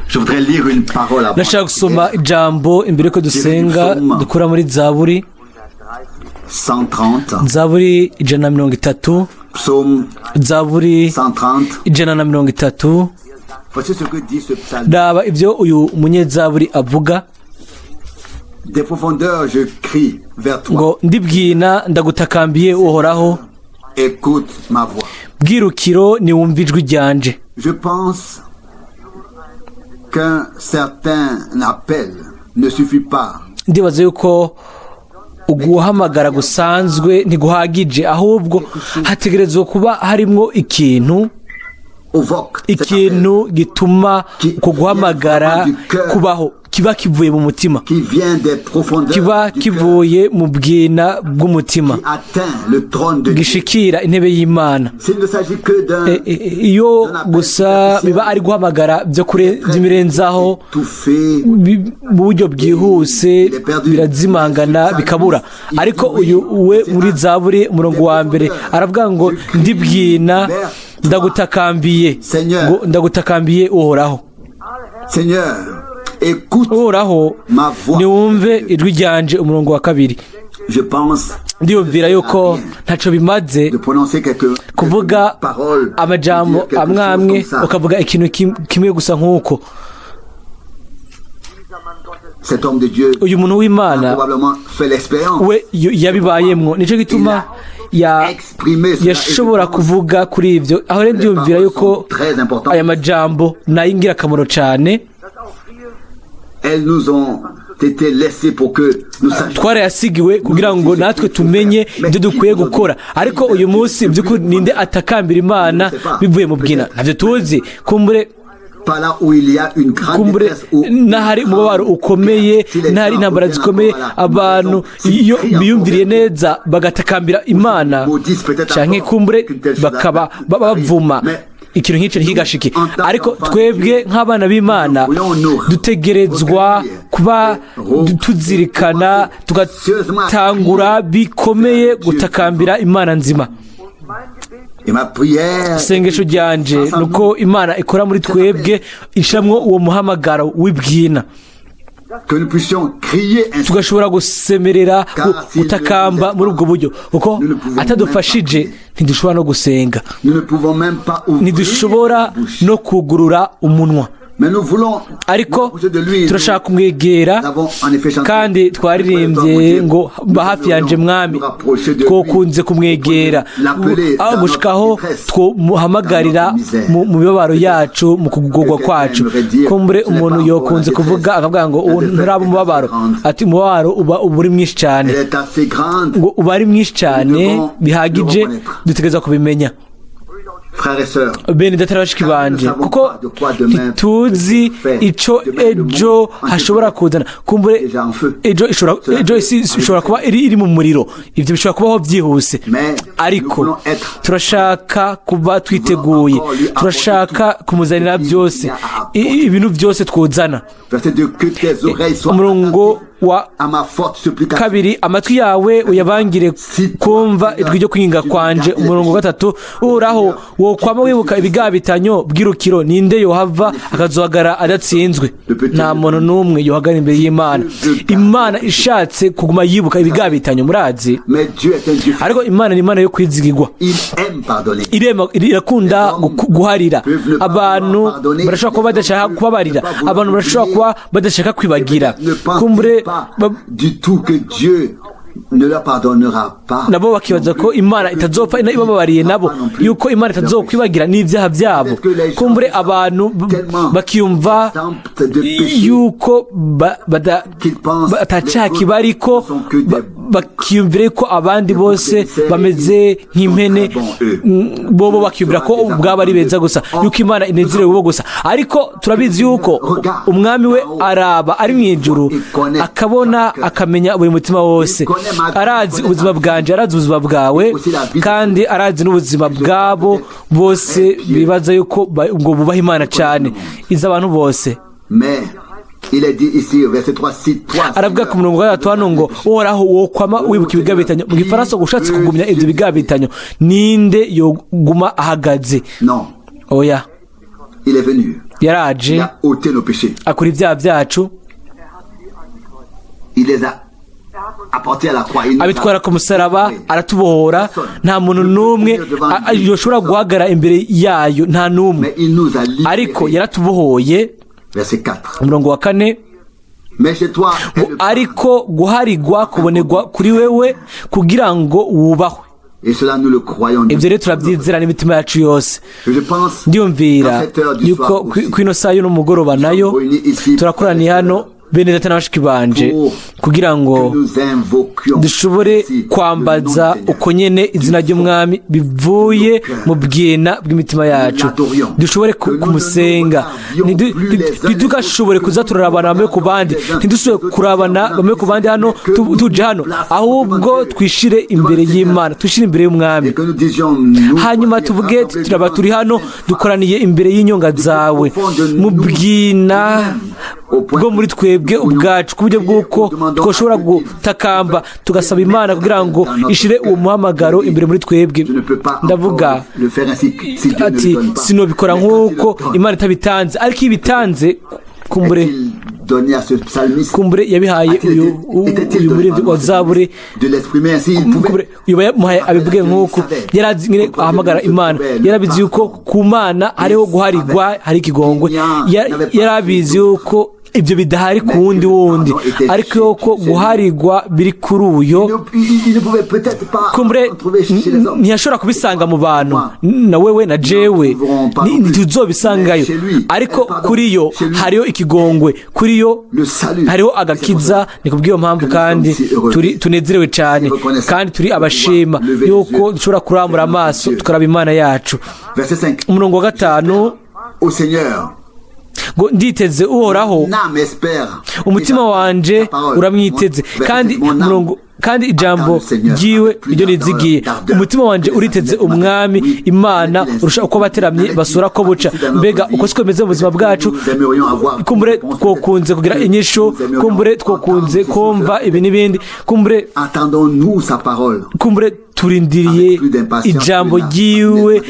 Je voudrais lire une parole avant Ndashaka la gusoma prière. Ijambo imbere yuko dusenga, dukura muri Zaburi 130. Zaburi 130. Psaume Zaburi 130. 130. Voici ce que dit ce psalme. Raba ibyo uyu munyezaburi avuga. Des profondeurs, je crie vers toi. Ngo ndibwina ndagutakambiye, Uhoraho. Écoute ma voix. Bwirukiro, niwumve ijwi ryanje. Je pense qu'un certain appel ne suffit pas. Ndibaza yuko uguhamagara gusanzwe ntiguhagije, ahubwo hategerezwa kuba harimwo ikintu, Provoque cet appel ikintu gituma uko guhamagara kubaho, kiba kivuye mu mutima, qui vient des profondeurs kiba du cœur, kivuye mu bwina bw'umutima, qui atteint le trône de Dieu. gishikira intebe y'Imana. S'il ne s'agit que d'un Iyo gusa biba ari guhamagara byo kure by'imirenzaho étouffé, mu buryo bwihuse, birazimangana, bikabura. Ariko uyu we muri Zaburi, umurongo wa mbere, aravuga ngo ndibwina ndagutakambiye, ngo ndagutakambiye, Uhoraho. Seigneur, écoute Uhoraho, ma voix. niwumve ijwi ryanje. Umurongo wa kabiri. Je pense Ndiyumvira yuko ntaco bimaze de prononcer quelques kuvuga paroles, amajambo de dire quelque amwe chose amwe, comme ça. ukavuga ikintu kimwe gusa nk'uko. Cet homme de Dieu Uyu muntu a w'Imana probablement fait l'expérience. we yabibayemwo, nico gituma Exprimé cela. yashobora kuvuga kuri ibyo. Aho rero ndiyumvira yuko Très important. aya majambo ni ay'ingirakamaro cyane. Elles nous ont été laissées pour que nous sachions. Twarayasigiwe kugira ngo natwe tumenye ibyo dukwiye gukora. Ariko uyu munsi, by'ukuri, ninde atakambira Imana bivuye mu bwina? Ntabyo tuzi. Kumbure Pas là où il y a une grande kumbure détresse, où n'ahari umubabaro ukomeye, n'ahari intambara zikomeye, abantu iyo biyumviriye neza bagatakambira Imana, canke kumbure bakaba bavuma, ikintu nk'icyo ntikigashike. Ariko twebwe nk'abana b'Imana dutegerezwa kuba tuzirikana, tugatangura bikomeye gutakambira Imana nzima. Et ma prière, Isengesho ryanje nuko Imana ikora muri twebwe, ishiramwo uwo muhamagaro w'ibwina, que nous puissions crier ainsi. tugashobora gusemerera, gutakamba muri ubwo buryo, kuko atadufashije ntidushobora no gusenga. Nous ne pouvons même pas ouvrir Ntidushobora la bouche. no kugurura umunwa. Mais nous voulons Ariko nous approcher de lui. turashaka kumwegera. Kandi twaririmbye ngo ba hafi yanje Mwami. Twokunze kumwegera aho gushikaho twomuhamagarira mu mibabaro yacu, mu kugorwa kwacu. Kumbure umuntu yokunze kuvuga akavuga ngo ubu nturaba umubabaro, ati umubabaro uba uri mwinshi cyane. Elle est assez grande, Ngo uba ari mwinshi cyane bihagije, dutegereza kubimenya. frères et sœurs. Bene data, bashiki banje, kuko ntituzi ico ejo hashobora kuzana. Kumbure Déjà en feu. ejo ishobora, ejo isi ishobora kuba iri mu muriro. Ivyo bishobora kubaho byihuse. Ariko turashaka kuba twiteguye, turashaka kumuzanira byose, ibintu byose twuzana. Verset 2, que tes oreilles soient Umurongo wa à ma forte supplication. kabiri: amatwi yawe uyabangire kumva ijwi ryo kwinginga kwanje. Umurongo wa gatatu: Uhoraho, wokwama wibuka ibigabitanyo, bwirukiro, ninde yohava akazohagara adatsinzwe? Nta muntu n'umwe yohagara imbere y'Imana, Imana ishatse kuguma yibuka ibigabitanyo. Murazi. Mais Dieu est un Dieu. Ariko Imana ni Imana yo kwizigirwa. Il aime pardonner. Irema irakunda guharira. Abantu barashobora kuba badashaka kubabarira, abantu barashobora kuba badashaka kwibagira. Ne pensez Kumbure pas du tout que Dieu ne leur pardonnera pas. nabo bakibaza ko Imana itazopfa ibababariye nabo, yuko Imana itazokwibagira n'ibyaha byabo. Kumbure abantu bakiyumva yuko atacaha kibariko, bakiyumvira ko abandi bose bameze nk'impene, bobo bakiyumvira ko ubwabo ari beza gusa, yuko Imana inezerewe bo gusa. Ariko turabizi yuko Umwami we araba ari mu ijuru, akabona, akamenya buri mutima wose. Arazi ubuzima bwanje, arazi ubuzima bwawe, kandi arazi n'ubuzima bwabo bose bibaza yuko ngo bubaha Imana cyane. Izi abantu bose. Mais il est dit ici au verset 3, si toi, Aravuga ku murongo wa gatatu hano ngo Uhoraho, wokwama wibuka ibigabitanyo, mu gifaransa ngo ushatse kugumya ibyo bigabitanyo, ninde yoguma ahagaze? Non, Oya. il est venu. Yaraje Il a ôté nos péchés. Akora ibyaha byacu. Il les a apportés à la croix. Il nous a Abitwara ku musaraba, aratubohora. Nta muntu n'umwe yoshobora guhagarara imbere yayo, nta n'umwe. Mais il nous a libérés. Ariko yaratubohoye. Verset 4. Umurongo wa 4. Mais chez toi est Ngo le ariko guharigwa kubonerwa kuri wewe kugira ngo wubahwe. Et cela, nous le croyons. Ibyo rero turabyizera n'imitima yacu yose. Je pense Ndiyumvira qu'à cette heure du yuko soir aussi, kw'ino saha y'umugoroba nayo turakoraniye hano, bene data na bashiki banje, kugira ngo que nous invoquions dushobore ici le nom kwambaza du Seigneur. Uko nyene izina ry'Umwami bivuye mu bwina bw'imitima yacu, dushobore kumusenga. Ntitugashobore kuza turarabana bamwe ku bandi, ntidusubire kurabana bamwe ku bandi hano tuje hano, ahubwo twishire imbere y'Imana, twishire imbere y'Umwami. Et que nous disions, nous Hanyuma voici tuvuge, rassemblés turaba devant turi hano, dukoraniye imbere y'inyonga zawe, mu bwina bwo muri twebwe ubwacu, ku buryo bw'uko twashobora gutakamba tugasaba Imana kugira ngo ishire uwo muhamagaro imbere muri twebwe. Je ne peux pas Ndavuga encore le faire ainsi si Dieu ne ati le donne pas. sinobikora Mais quand il nk'uko le donne, Imana itabitanze, ariko iyo ibitanze, kumbure est-il donné à ce psalmiste? Kumbure yabihaye A-t-il uyu était-il uyu donné, muririmbyi pardon, wa zaburi de l'exprimer ainsi? Il pouvait kumbure uyu yamuhaye abivuge nk'uko yari azi nyine ahamagara Imana. Yarabizi yuko ku Mana hariho guharigwa, hari ikigongwe. Yari abizi yuko ibyo bidahari ku wundi wundi, ariko yuko guharigwa biri kuri uyo. Il ne pouvait peut-être pas Kumbure en trouver chez les hommes. ntiyashobora kubisanga mu bantu, na wewe na jewe ntituzobisangayo, ariko kuri yo hariho ikigongwe, kuri yo Le salut. hariho agakiza. Ni kubw'iyo mpamvu kandi turi tunezerewe cyane kandi turi abashima yuko dushobora kurambura amaso tukaraba Imana yacu. Verset 5. Umurongo wa 5. Au Seigneur. Ngo nditeze Uhoraho, Mon âme espère. umutima wanje uramwiteze, kandi umurongo kandi ijambo ryiwe niryo nizigiye. Umutima wanje uriteze Umwami Imana urusha uko abateramyi basura ko buca. Mbega uko siko bimeze mu buzima bwacu? Kumbure twokunze kugira inyishu, kumbure twokunze kumva ibi n'ibindi, kumbure Attendons-nous sa parole. Kumbure turindiriye ijambo ryiwe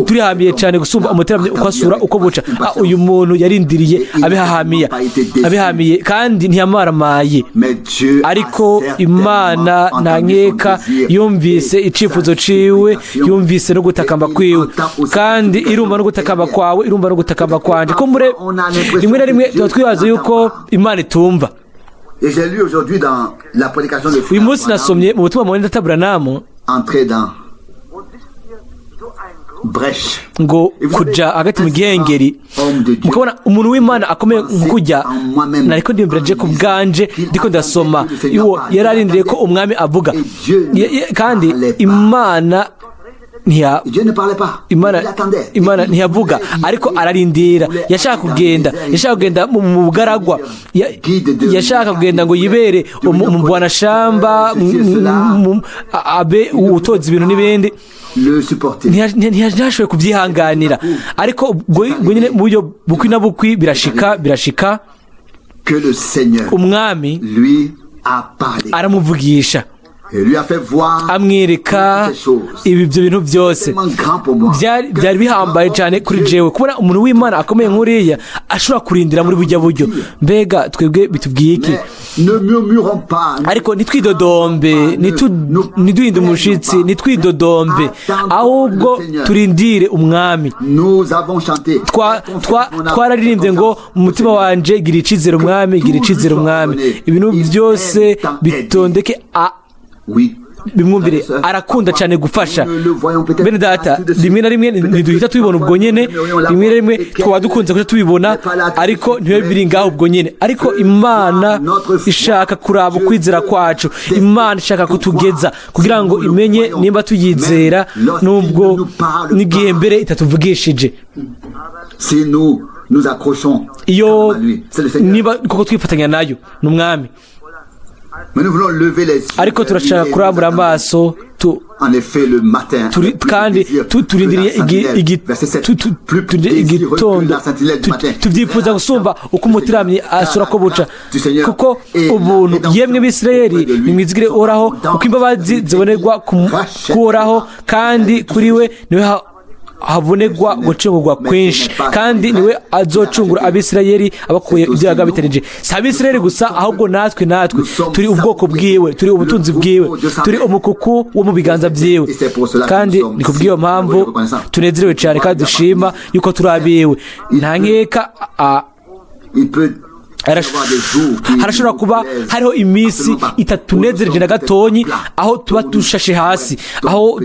turihamiye cyane gusumba umuteramyi uko asura uko buca. Uyu muntu yarindiriye abihahamiye, abihamiye, kandi ntiyamaramaye. Mais Dieu a Ariko Imana nta nkeka yumvise icyifuzo ciwe, yumvise no gutakamba kwiwe, kandi irumva no gutakamba kwawe, irumva no gutakamba kwanje. Kumbure rimwe na rimwe tuba twibaza yuko Imana itumva. Et j'ai lu aujourd'hui dans la prédication de Uyu munsi nasomye mu butumwa mwene data Buranamu entrer dans brèche. Ngo kuja hagati mu gihengeri, mukabona umuntu w'Imana akomeye nk'ukujya. Nariko ndiyumvira je ku bwanje, ndiko ndasoma, iwo yari arindiriye ko Umwami avuga. Kandi Imana ntiya Dieu ne parlait pas. Imana Il attendait. Imana ntiyavuga, ariko ararindira. Yashaka kugenda, yashaka kugenda mu bugaragwa. Yashaka kugenda ngo yibere mu bwanashamba, abe utoza ibintu n'ibindi. Le supporter. Ntiyashoboye kubyihanganira, ariko ubwo nyine mu buryo bukwi na bukwi birashika, birashika. Que le Seigneur Umwami lui a parlé. aramuvugisha. Et lui a fait voir Amwereka ibi ibyo bintu byose. tellement grand pour moi. Byari bihambaye cyane kuri jewe kubona umuntu w'Imana akomeye nk'uriya ashobora kurindira muri bujya buryo. Mbega twebwe bitubwiye iki? Mais ne murmurons pas. Ariko ntitwidodombe, ntiduhinde umushitsi, ntitwidodombe, ahubwo turindire Umwami. Nous avons chanté. Twararirimbye ngo mu mutima wanje gira icizere Umwami, gira icizere Umwami, ibintu byose bitondeke Oui. bimwumvire. Arakunda cyane gufasha. Bene data, rimwe na rimwe ntiduhita tubibona ubwo nyene, rimwe na rimwe twaba dukunze kuja tubibona, ariko ntibibe biri ngaho ubwo nyene. Ariko Imana ishaka kuraba ukwizera kwacu. Imana ishaka kutugeza kugira ngo imenye nimba tuyizera, nubwo n'igihe mbere itatuvugishije. Si nous nous accrochons Iyo à lui, c'est le Seigneur. niba koko twifatanya nayo, ni Umwami. Mais nous voulons lever les yeux Ariko vers lui turashaka et kurambura nous attendre. amaso En effet, le matin, turi plus kandi désir turindiriye que la sentinelle. Verset 7. Plus turindiriye désireux que igitondo. la sentinelle du matin. Tubyifuza gusumba uko umutiramyi asura ko buca, Du Seigneur kuko et la ubuntu rédemption yemwe Bisirayeli, auprès de lui nimwizigire sont Uhoraho, abondantes. kuko imbabazi zibonerwa Rachète kuhoraho, kandi kuri we niwe Habonegwa gucungurwa kwinshi, kandi niwe azocungura Abisirayeli abakuye ibyaha bitereje. Si Abisirayeli gusa, ahubwo natwe turi ubwoko bwiwe, turi ubutunzi bwiwe, turi umukuku wo mu biganza byiwe. Kandi ni kubw'iyo mpamvu tunezerewe cyane kandi dushima yuko turi abiwe. Nta nkeka, harashobora kuba hariho iminsi itatunezereje na gatonyi, aho tuba dushashe hasi, aho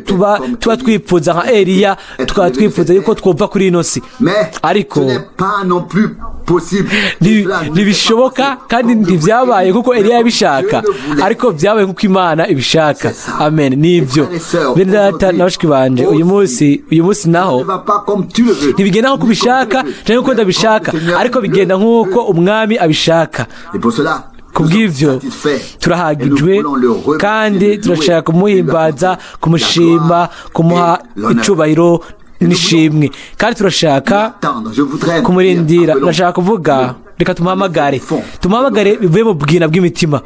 tuba twipfuza nka Eliya, tukaba twifuza yuko twumva kuri ino si. Ariko ntibishoboka, kandi ntibyabaye kuko Eliya yabishaka, ariko byabaye kuko Imana ibishaka. Amen. Nibyo, bene data na bashiki banje, uyu munsi naho ntibigenda nk'uko ubishaka cyangwa uko ndabishaka, ariko bigenda nk'uko Umwami abishaka. Kubw'ibyo turahagijwe, kandi turashaka kumuhimbaza, kumushima, kumuha icubahiro n'ishimwe, kandi turashaka kumurindira. Ndashaka kuvuga, reka tumuhamagare, tumuhamagare bivuye mu bwina bw'imitima,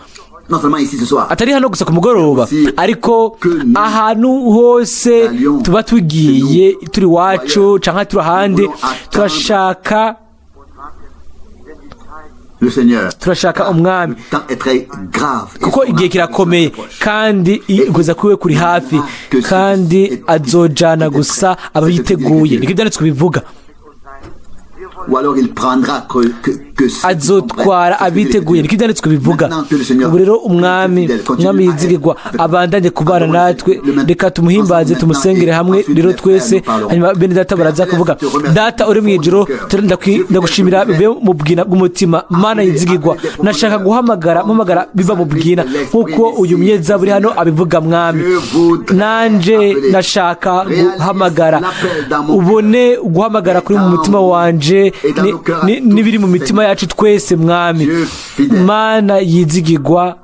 atari hano gusa ku mugoroba, ariko ahantu hose tuba tugiye, turi iwacu cyangwa turi ahandi, turashaka Umwami, kuko igihe kirakomeye kandi kuza kwiwe kuri hafi, kandi azojana gusa abayiteguye. Niko Ibyanditswe bivuga. Azotwara abiteguye, niko Ibyanditswe bivuga. Ubu rero Umwami yizigirwa abandanye kubana natwe. Reka tumuhimbaze, tumusengere hamwe rero twese, hanyuma bene data baraza kuvuga. Data uri mu ijuru, ndagushimira bivuye mu bwina bw'umutima. Mana yizigirwa, nashaka guhamagara, mpamagara biva mu bwina, nk'uko uyu munyezaburi hano abivuga. Mwami, nanje nashaka guhamagara, ubone guhamagara kuri mu mutima wanje n'ibiri mu mitima yacu twese. Mwami Mana yizigirwa,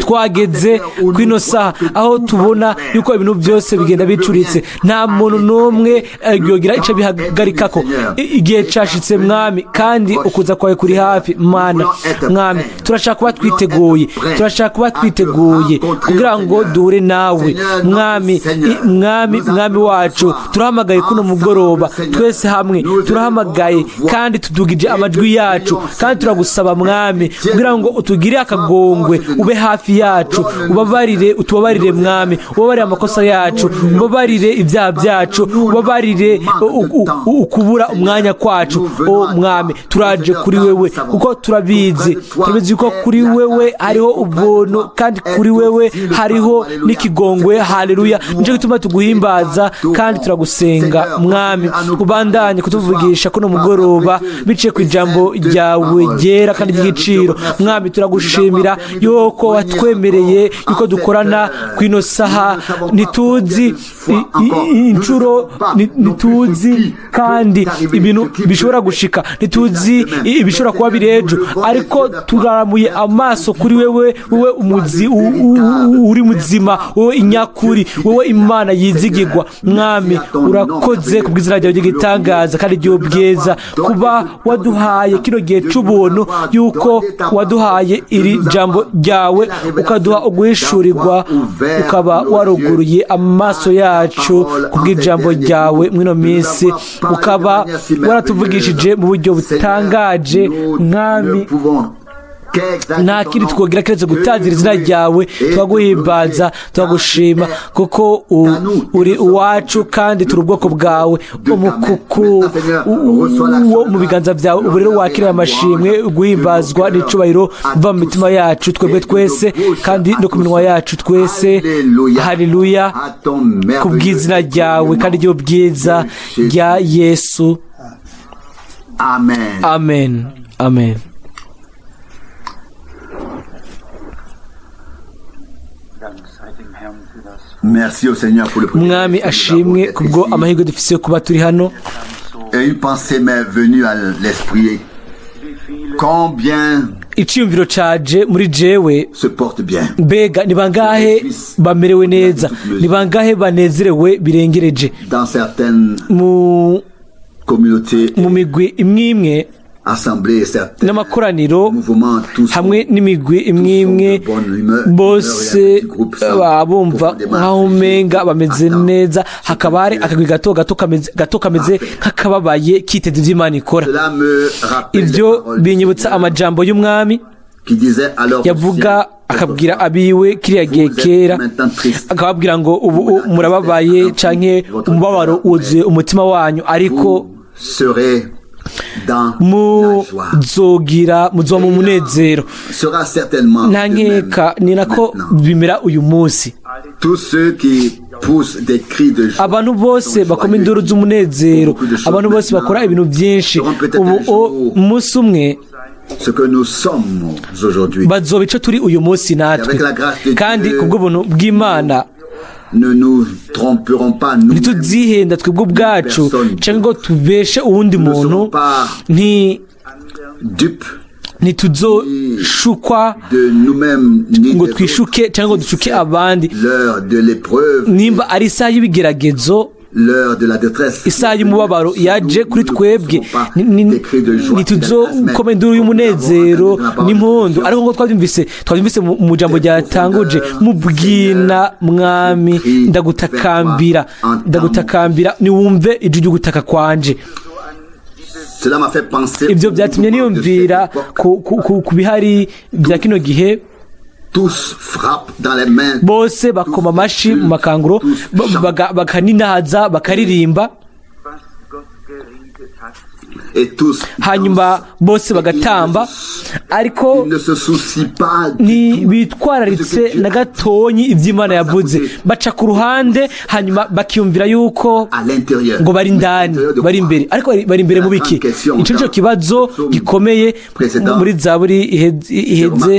twageze ku ino saha aho tubona yuko ibintu byose bigenda bicuritse, nta muntu n'umwe yogira icyo bihagarikako. Igihe cashitse, Mwami, kandi ukuza kwawe kuri hafi. Mana Mwami, turashaka kuba twiteguye, turashaka kuba twiteguye kugira ngo duhure nawe. Mwami, Mwami, Mwami wacu, turahamagaye kuno mugoroba, twese hamwe turahamagaye kandi tudugije amajwi yacu, kandi turagusaba, Mwami, kugira ngo utugire akagongwe, ube hafi yacu, ubabarire, utubabarire, Mwami, ubabarire amakosa yacu, ubabarire ibyaha byacu, ubabarire ukubura umwanya kwacu. O Mwami, turaje kuri wewe kuko turabizi ko kuri wewe hariho ubuntu, kandi kuri wewe hariho n'ikigongwe. Haleluya! Nicyo gituma tuguhimbaza kandi turagusenga. Mwami, ubandanye kutuvugisha kuno mugoroba biciye ku ijambo ryawe ryera kandi ry'igiciro. Mwami, turagushimira yuko watwemereye yuko dukorana ku ino saha. Ntituzi inshuro, ntituzi kandi ibintu bishobora gushika, ntituzi ibishobora kuba biri ejo, ariko turaramuye amaso kuri wewe, wowe umuzi uri muzima, wowe inyakuri, wowe Imana yizigirwa. Mwami, urakoze ku bw'izina ryawe ry'igitangaza kandi ry'ubwiza, kuba waduhaye kino gihe c'ubuntu, yuko waduhaye iri jambo ryawe, ukaduha uguhishurirwa, ukaba waruguruye amaso yacu ku bw'ijambo ryawe mw'ino minsi, ukaba waratuvugishije mu buryo butangaje. Mwami, nta kindi twogira keretse gutazira izina ryawe. Twaguhimbaza, twagushima kuko uri uwacu kandi turi ubwoko bwawe, umukuku wo mu biganza byawe. Ubu rero wakiriye amashimwe, guhimbazwa n'icubahiro biva mu mitima yacu twebwe twese kandi no ku minwa yacu twese. Haleluya ku bw'izina ryawe kandi ry'ubwiza rya Yesu. Amen. Amen, amen. Dank sei dem Herrn für das Merci au Seigneur pour le privilège Umwami que nous ashimwe avons d'être kubwo ici. amahirwe dufise yo kuba turi hano. so Et une pensée m'est venue à l'esprit. Wie viele Combien Iciyumviro caje muri jewe. Se portent bien. Mbega ni bangahe bamerewe neza? Ni bangahe banezerewe birengereje? Dans certaines Mu communautés mu migwi imwe imwe, assemblées, certains n'amakoraniro mouvements, tous hamwe n'imigwi imwe imwe, bose baba bumva nk'aho umenga bameze neza, hakaba hari akagwi gato gato kameze gato kameze nk'akababaye kiteze ivyo Imana ikora. Cela me rappelle les Ibyo paroles du binyibutsa Seigneur amajambo y'umwami qui disait alors yavuga akabwira abiwe kiriya gihe kera, akababwira ngo ubu murababaye canke umubabaro wuzuye umutima wanyu, ariko vous serez dans la joie. Muzogira muzoba mu munezero. Sera certainement Nta de même nkeka ni nako maintenant. bimera uyu munsi. Tous ceux qui poussent des cris de joie Abantu bose bakoma induru z'umunezero, abantu bose bakora ibintu byinshi ubu, umunsi umwe ce que nous sommes aujourd'hui. Bazoba ico turi uyu munsi natwe. Kandi kubw'ubuntu bw'Imana Ne nous tromperons pas nous. ntituzihenda twebwe ubwacu cyangwa ngo tubeshe uwundi muntu. Nti Dupes ntituzoshukwa de nous-mêmes ni ngo des twishuke autres. Cyangwa ngo dushuke abandi. L'heure de l'épreuve, Nimba ari isaha y'ibigeragezo, l'heure de la détresse. Isaha y'umubabaro yaje kuri twebwe, ntituzokoma induru y'umunezero n'impundu, ariko ngo twabyumvise mu jambo ryatanguje mubwina: "Mwami, ndagutakambira, ndagutakambira, niwumve ijwi ry'ugutaka kwanje." Cela m'a fait penser Ibyo byatumye niyumvira ku bihari bya kino gihe. Tous frappent dans les mains. Bose bakoma amashi mu makanguro, bakaninahaza, bakaririmba. Was Gott geredet hat, Et tous Hanyuma bose bagatamba, ariko ils ne se soucient pas du tout ntibitwararitse na gatonyi iby'Imana yavuze, baca ku ruhande, hanyuma bakiyumvira yuko à l'intérieur. Ngo bari indani, bari imbere, ariko bari imbere mu biki? Icyo nicyo kibazo gikomeye. Muri Zaburi iheze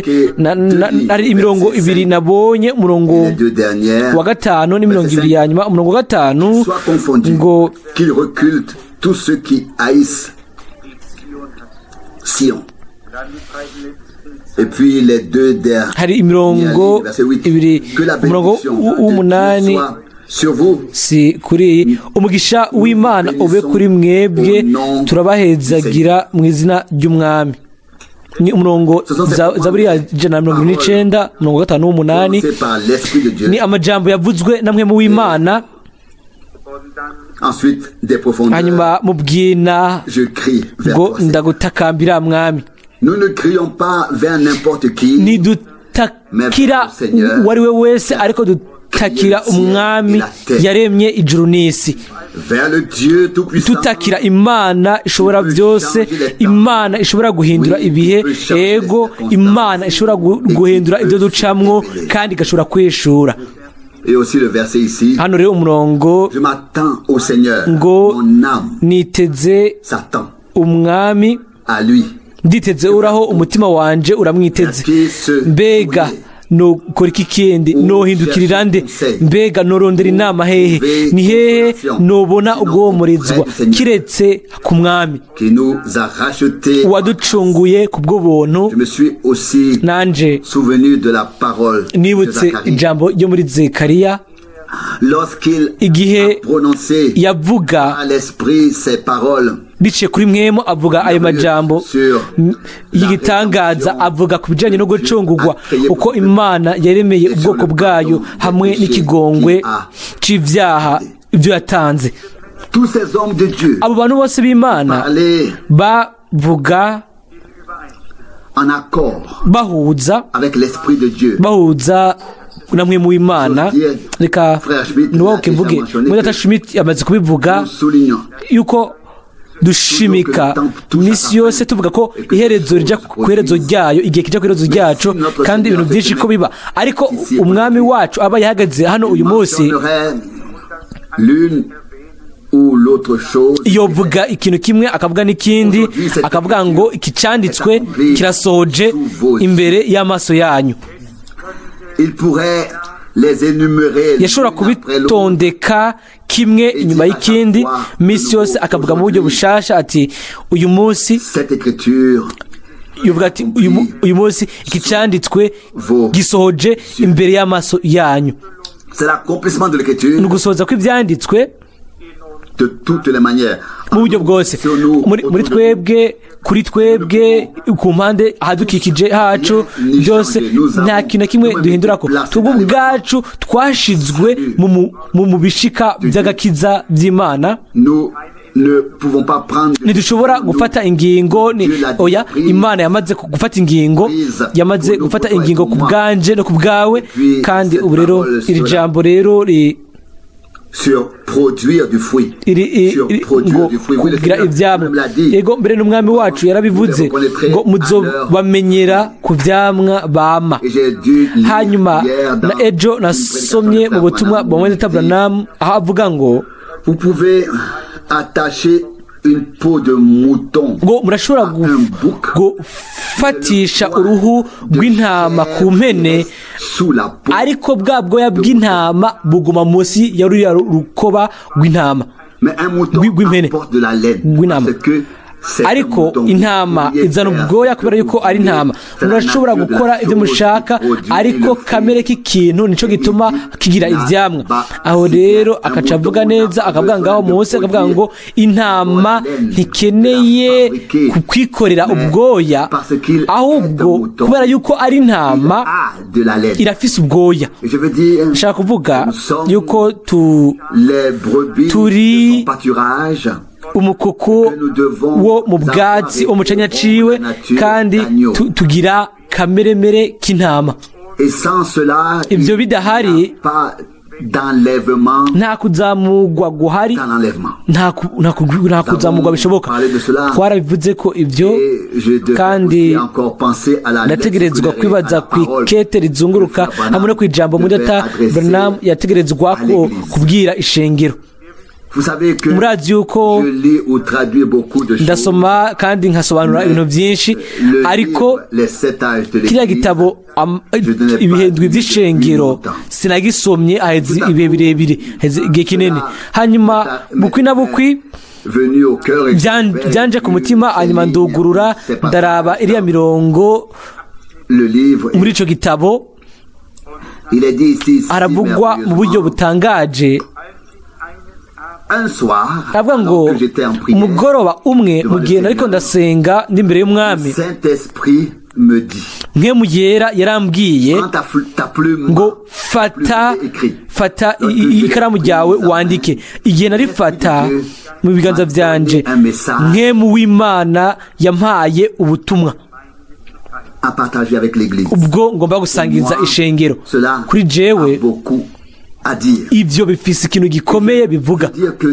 hari imirongo ibiri nabonye, umurongo Les deux dernières. wa gatanu n'imirongo ibiri ya nyuma. Umurongo wa gatanu Soient confondus, ngo qu'ils reculent tous ceux qui haïssent die Zion hat. Sion. Und dann die drei letzten Et puis les deux derniers. Hari imirongo Verset 8. ibiri, Que la umurongo bénédiction de Dieu w'umunani soit sur vous. Si kuri iyi: "Umugisha w'Imana ube kuri mwebwe, turabahezagira mu izina ry'umwami." Ni umurongo Zaburi ya 179, umurongo wa gatanu w'umunani. Prononcé par l'Esprit de Dieu. Ni amajambo yavuzwe na Mpwemu w'Imana. Und dann Ensuite, des profondeurs. Hanyuma mu bwina Je crie vers ngo toi, Seigneur. "Ndagutakambira, Mwami." Nous ne crions pas vers n'importe qui, Ntidutakira uwo ari we wese, ariko dutakira umwami yaremye ijuru n'isi, vers le Dieu Tout-Puissant. Tutakira Imana ishobora byose, Imana ishobora guhindura ibihe, ego, Imana ishobora guhindura ibyo ducamwo kandi igashobora kwishura. Et aussi le verset ici. Hano rero umurongo Je m'attends au Seigneur. ngo Mon âme "Niteze s'attend umwami, à lui. Nditeze Uhoraho, umutima wanje uramwiteze. Mbega nokora iki kindi? Nohindukirira nde? Mbega norondera inama hehe? Ni hehe nobona uguhumurizwa kiretse ku mwami, Qui nous a rachetés. uwaducunguye ku bw'ubuntu?" Je me suis aussi Nanje souvenu de la parole de nibutse Zacharie. Ijambo ryo muri Zekariya Lorsqu'il igihe a prononcé yavuga à l'esprit ces paroles biciye kuri Mpwemu, avuga ayo majambo sur y'igitangaza, avuga ku bijyanye no gucungurwa, uko Imana yaremeye ubwoko bwayo hamwe n'ikigongwe c'ivyaha ibyo yatanze. Tous ces hommes de Dieu Abo bantu bose b'Imana parlaient bavuga en accord bahuza avec l'esprit de Dieu. Bahuza na Mpwemu w'Imana. Reka nuwabuke mvuge, Mwene Schmidt yamaze kubivuga Nous soulignons yuko dushimika iminsi yose tuvuga ko iherezo rijya ku iherezo ryayo, igihe kijya ku iherezo ryacu, kandi ibintu byinshi ko biba, ariko umwami wacu aba yahagaze hano uyu munsi, mentionnerait l'une ou l'autre chose. Yovuga ikintu kimwe, akavuga n'ikindi, akavuga ngo iki cyanditswe kirasohoje imbere y'amaso yanyu. Il pourrait les énumérer Yashobora l'une après l'autre. Kubitondeka kimwe inyuma y'ikindi, minsi yose akavuga mu buryo bushasha ati uyu munsi, Cette écriture yuvuga ati uyu munsi iki cyanditswe gisohoje imbere y'amaso yanyu. C'est l'accomplissement de l'écriture Ni ugusohoza kw'ibyanditswe De toutes les manières. Mu buryo bwose, Sur nous, muri autour de nous. twebwe, kuri twebwe, ku mpande ahadukikije hacu, byose nta kintu na kimwe duhindura ko twebwe ubwacu twashizwe mu bishika by'agakiza by'Imana. Nous ne pouvons pas prendre. Ntidushobora gufata ingingo ni oya, Imana yamaze gufata ingingo, yamaze gufata ingingo ku bwanje no ku bwawe. Kandi ubu rero iri jambo rero Sur produire du fruit. iri Sur produire ngo du fruit. Oui, le kugira Seigneur ivyamwa. même l'a dit. Yego, mbere n'Umwami wacu yarabivuze ngo muzobamenyera ku vyamwa bama. Et j'ai dû lire Hanyuma hier dans na ejo une nasomye prédication de mu butumwa Branham bwa mwene où il dit, Branham aho avuga ngo vous pouvez attacher une peau de mouton ngo murashobora à un bouc, gufatisha uruhu rw'intama ku mpene, sous la peau. ariko bwa bwoya bw'intama buguma munsi ya ruriya rukoba rw'intama Mais un mouton rw'impene. apporte de la laine Rw'intama. parce que c'est un Ariko mouton. intama Vous izana faire ubwoya ce que kubera yuko vous ari voulez. intama. C'est la Murashobora nature de la gukora ibyo chose mushaka, qui produit ariko le fruit. kamere k'ikintu nico gituma kigira ivyamwa. Aho rero akaca avuga neza, akavuga ngaho munsi, akavuga ngo intama ntikeneye kwikorera ubwoya, ahubwo kubera yuko ari intama A de la laine. irafise ubwoya. Et je veux dire, Nshaka kuvuga nous sommes yuko les brebis turi de son pâturage. umukoko wo mu bwatsi wo mu canya ciwe, kandi tugira kameremere k'intama. Et sans cela, Ibyo il bidahari, n'y a pas d'enlèvement nta kuzamugwa guhari, dans l'enlèvement. nta kuzamugwa bishoboka. Twarabivuze ko ibyo, Et je devais kandi aussi encore penser à la ndategerezwa lettre kwibaza à la ku parole ikete rizunguruka que Frère hamwe no ku ijambo Branham mudata devait adresser Branham yategerezwa à l'Église. kubwira ishengero. Vous savez que Murazi yuko je lis ou traduis beaucoup de choses. ndasoma kandi nkasobanura ibintu byinshi, Le ariko livre, Les sept âges de kiriya l'Église, gitabo Je n'ai pas ibihindwi lu by'ishengero longtemps. sinagisomye haheze Tout à ibihe coup, birebire, haheze igihe kinini. Hanyuma bukwi na bukwi venu au cœur et byanje ku mutima, hanyuma ndugurura ndaraba iriya mirongo le livre. muri ico gitabo. Il est dit ici si Haravugwa mu buryo merveilleusement. butangaje. Un soir, Aravuga ngo alors que j'étais en prière, umugoroba umwe mu gihe nariko ndasenga ndi imbere y'Umwami, le Saint-Esprit me dit, Mpwemu Yera yarambwiye prends ta plume, ngo fata plume et écris. fata ikaramu ryawe wandike. Igihe narifata mu biganza vyanje, Mpwemu w'Imana yampaye ubutumwa à partager avec l'Église. ubwo ngomba gusangiza Moi, ishengero. cela Kuri jewe a beaucoup à dire. ivyo bifise ikintu gikomeye bivuga.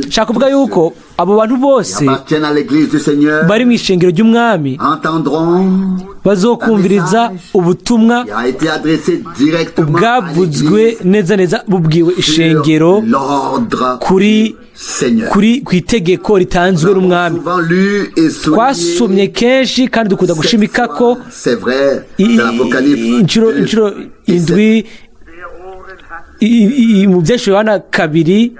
Nshaka kuvuga yuko abo bantu bose Appartiennent à l'Église du Seigneur bari mu ishengero ry'Umwami entendront bazokumviriza ubutumwa qui a été adressé directement à bwavuzwe l'Église neza neza bubwiwe ishengero sur l'ordre kuri du Seigneur. kuri ku itegeko ritanzwe Nous avons n'Umwami. souvent lu et souligné Twasomye kenshi kandi dukunda cette gushimika ko fois, c'est vrai, dans l'Apocalypse inshuro 2 inshuro et 7, indwi mu byinshi Yohana kabiri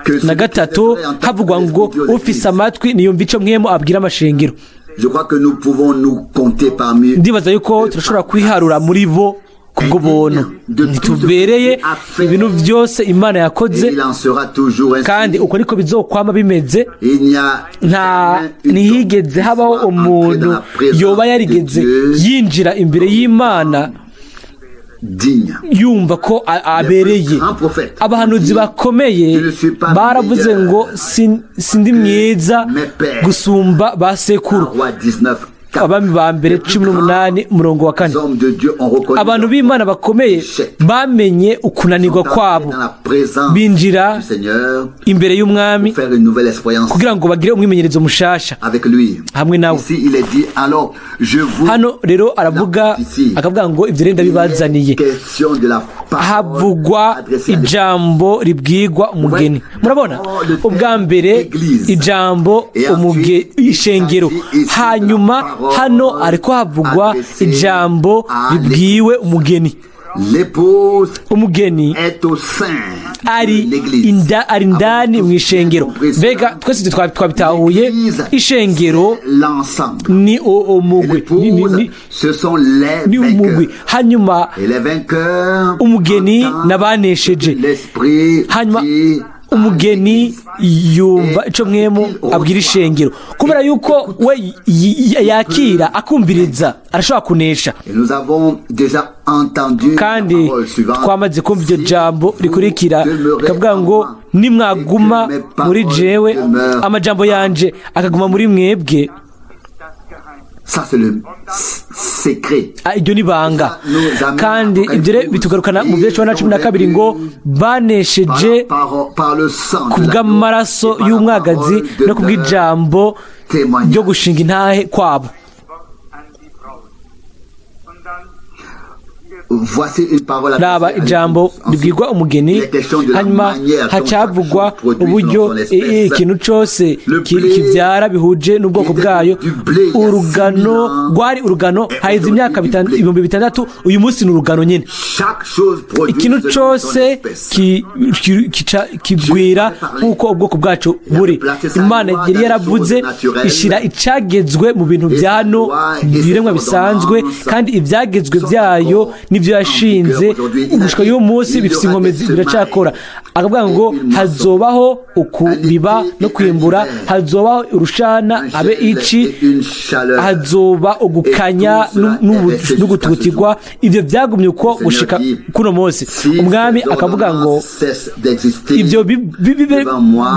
que na celui qui gatatu devrait entendre havugwa ngo l'Esprit dit aux ufise églises. amatwi niyumva ico Mpwemu abwira amashengero. Je crois que nous pouvons nous compter parmi Ndibaza yuko turashobora kwiharura muri bo kubwo buntu ntitubereye ibintu byose Imana yakoze. Et il en sera toujours ainsi. Kandi uko niko bizokwama bimeze. Il n'y a Nta jamais eu ntihigeze d'homme habaho qui soit entré umuntu dans la présence yoba de yarigeze Dieu yinjira imbere y'Imana digne. yumva ko abereye. Abahanuzi bakomeye baravuze ngo sindi mwiza gusumba ba sekuru. Roi 19, 4. Abami ba mbere 18 umurongo wa 4. Les hommes de Dieu ont reconnu Abantu b'Imana bakomeye bamenye ukunanirwa sont entrés kwabo, dans la présence binjira du Seigneur imbere y'Umwami pour faire une nouvelle expérience kugira ngo bagire umwimenyerezo mushasha avec lui. hamwe nawe. Ici, il est dit, alors, je vous Hano rero aravuga, akavuga ngo ibyo rero ndabibazaniye. question de la parole Havugwa adressée à l'Église. ijambo ribwirwa umugeni. Murabona, ubwa mbere ijambo ishengero, hanyuma hano ariko havugwa ijambo ribwiwe umugeni. L'épouse Umugeni est au sein ari de l'Église. ari indani mu ishengero. Mbega twese ibyo twabitahuye? L'Église, Ishengero c'est l'ensemble. ni Et umugwi l'épouse, ce sont les ni umugwi. vainqueurs. Hanyuma Et les vainqueurs umugeni entendent n'abanesheje. l'Esprit Hanyuma dit Umugeni yumva ico Mpwemu abwira ishengero, kubera yuko we yakira akumviriza, arashobora kunesha. Et nous avons déjà entendu Kandi la parole suivante. twamaze kumva iryo Si jambo rikurikira, vous demeurez rikavuga ngo: en moi, "Nimwaguma et que mes muri paroles jewe, demeurent amajambo yanje akaguma muri mwebwe." Ça, c'est le secret. Ah, iryo ni banga. Kandi ibyo rero bitugarukana mu byo 12 ngo banesheje Par le sang ku bw'amaraso y'umwagazi no ku bw'ijambo ryo gushinga intahe kwabo. Wort an die Braut. Und dann Voici une parole Raba adressée à ijambo l'épouse. ribwirwa umugeni. Hanyuma hacavugwa uburyo ikintu cose kivyara bihuje n'ubwoko bwayo. Urugano rwari urugano haheze imyaka 6000, uyu munsi ni urugano nyine. Chaque chose produit Ikintu selon son cose espèce. kigwira nk'uko ubwoko bwacu buri. Imana yari yaravuze, ishyira icagezwe mu bintu bya hano, ibiremwa bisanzwe, kandi ibyagezwe byayo n'ibyo yashinze gushika y'uwo munsi bifite inkomezi, biracakora. Akavuga ngo hazobaho ukubiba no kwimbura, hazobaho urushana abe ici, Et une chaleur. hazoba ugukanya n'ugutugutirwa. Ibyo byagumye uko gushika kuno munsi. Umwami akavuga ngo ibyo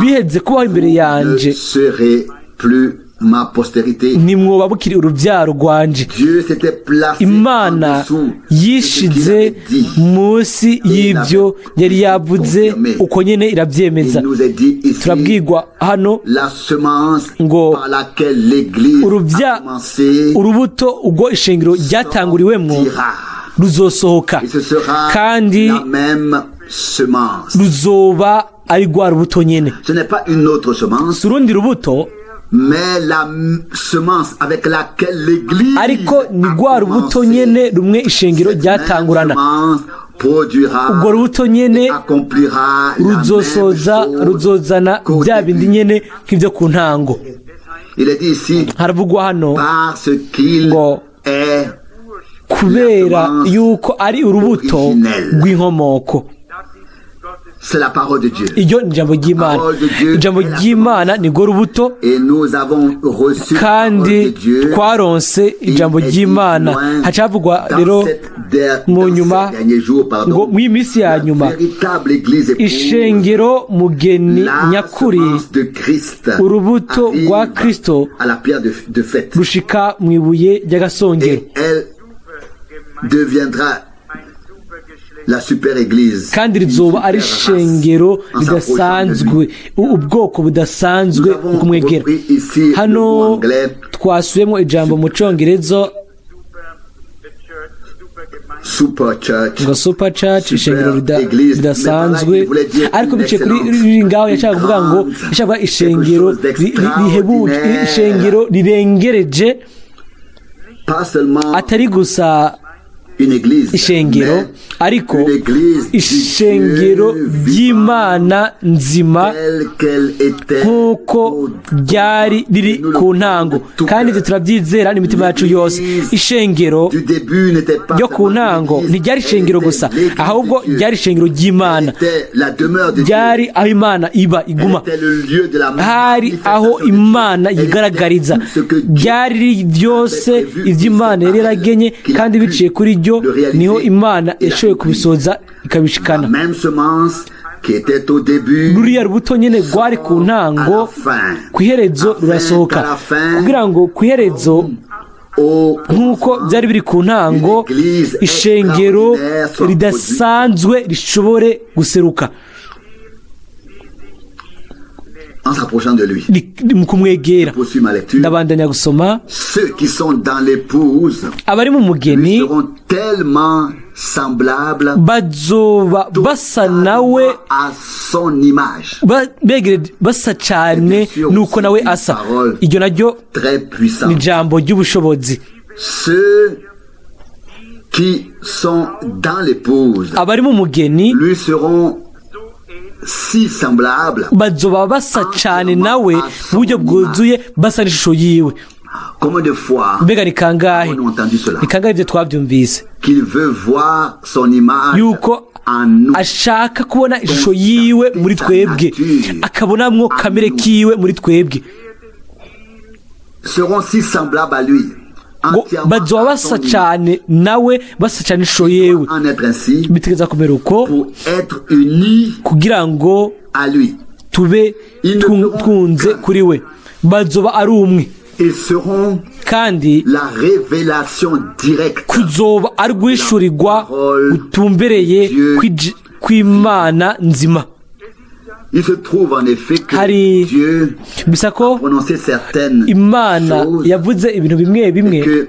biheze kubaho imbere yanje, ne serez plus ma postérité. Ntimwoba bukiri urubyaro rwanje. Dieu s'était placé Imana en dessous de ce qu'il yishize avait dit. munsi y'ibyo yari yavuze, uko nyine irabyemeza. Il nous est dit ici Turabwirwa hano la semence ngo par laquelle l'Église a commencé urubuto ubwo ishengero ryatanguriwemwo sortira. ruzosohoka, Et ce sera kandi la même semence. ruzoba ari rwa rubuto nyene. Ce n'est pas une autre semence, Si urundi rubuto, mais la semence avec laquelle l'Église ariko ni a rwa rubuto commencé. nyene rumwe ishengero Cette même ryatangurana. semence produira Urwo rubuto nyene et accomplira la même ruzosoza, chose ruzozana qu'au bya bindi début. nyene nk'ibyo ku ntango. Il est dit ici, Haravugwa hano parce qu'il ngo est kubera yuko ari urubuto rw'inkomoko. C'est la parole de Dieu. Iryo ni ijambo ry'Imana. Ijambo ry'Imana ni rwo rubuto. Et nous avons reçu la parole Kandi de Dieu. twaronse ijambo ry'Imana. Hacavugwa rero mu nyuma ngo mu minsi ya nyuma ishengero mugeni nyakuri, urubuto rwa Kristo rushika mu ibuye ry'agasongero, Et elle deviendra la super église. kandi rizoba ari ishengero ridasanzwe, ubwoko budasanzwe mu kumwegera. Hano twasubiyemo ijambo mu Cyongereza Super church. ngo super church, ishengero ridasanzwe, ariko biciye kuri riri ngaho yashaka kuvuga ngo yashaka kuvuga ishengero rihebuje, ishengero rirengereje, Pas seulement atari gusa une église, ishengero, mais ariko une église du ishengero Dieu vivant ry'Imana nzima telle qu'elle était nk'uko au ryari riri ku ntango. Kandi ibyo turabyizera n'imitima yacu yose. Ishengero du début n'était pas ryo ku ntango ntiryari ishengero gusa, ahubwo ryari ishengero ry'Imana, était la demeure de Dieu. ryari aho Imana iba iguma, Elle était le lieu de la hari aho manifestation de Dieu. Imana Elle yigaragariza. était tout ce que Dieu Ryari riri byose ibyo Imana yari yaragenye, kandi biciye kuri ryo niho Imana yashoboye kubisoza ikabishikana. La même semence qui était au début Ruriya rubuto nyine rwari ku ntango, ku iherezo rurasohoka, kugira ngo ku iherezo, au nk'uko byari biri ku ntango, ishengero ridasanzwe rishobore guseruka. En s'approchant de lui. Mu kumwegera. Poursuis ma lecture. Ndabandanya gusoma. Ceux qui sont dans l'épouse Abari mu mugeni lui seront tellement semblables bazoba basa nawe à son image. Basa cyane nuko nawe asa. Iryo naryo Très puissant. ni ijambo ry'ubushobozi. Ceux qui sont dans l'épouse Abari mu mugeni lui seront si semblables bazoba basa cyane nawe mu buryo bwuzuye, basa n'ishusho yiwe. Combien de fois Mbega ni kangahe, avons-nous entendu cela? ni kangahe ibyo twabyumvise, Qu'il veut voir son image yuko en nous. ashaka kubona ishusho yiwe muri twebwe, akabonamwo kamere kiwe muri twebwe. Seront si semblables à lui. Ngo Entièrement bazoba à basa son image. cyane nawe, basa cyane ishusho yewe. En être ainsi Bitegereza kumera uko pour être unis kugira ngo à lui. tube twunze kuri we, bazoba ari umwe. Ils seront Kandi la révélation directe kuzoba ari guhishurirwa gutumbereye kw'Imana nzima. Il se trouve en effet que Hari Dieu bisa ko a prononcé certaines Imana choses yavuze ibintu bimwe bimwe, et que